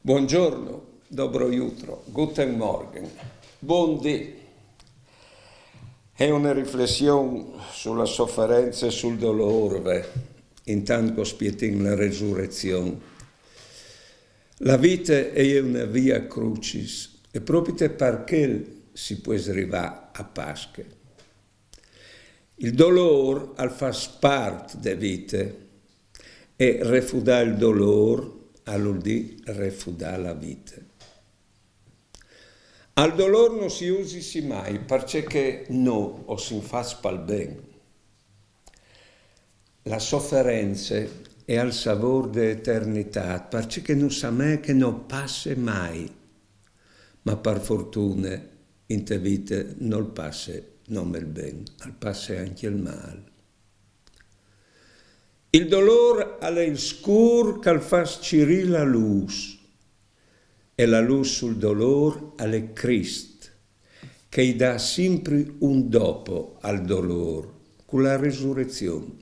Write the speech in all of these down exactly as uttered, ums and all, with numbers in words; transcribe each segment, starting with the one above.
Buongiorno, dobro jutro, guten Morgen, bundì. È una riflessione sulla sofferenza e sul dolore, intanto che spiettin la resurrezione. La vita è una via crucis e proprio perché si può arrivare a Pasche. Il dolore al fa parte de vita e refudare il dolore al vuol dire refudare la vita. Al dolore non si usi si mai, perché che no o si fa pal ben. La sofferenza è al savor de eternità, perché che non sa mai che non passa mai. Ma per fortuna in te vita non passa non il ben, al passa anche il male. Il dolore al è il scur che al fa scirì la luz, e la luz sul dolore al è Crist, che i dà sempre un dopo al dolore, con la resurrezione.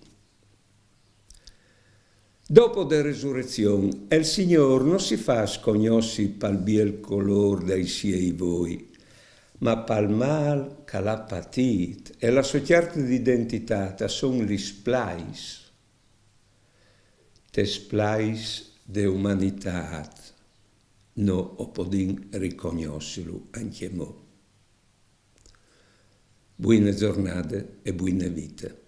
Dopo de resurrezione, il Signore non si fa scognossi pal biel color dei siei voi, ma pal mal che l'ha patit e la sua certa d'identità son li splais. Te splais de umanità no o podin ricognossilu anche mo. Buine giornate e buine vite.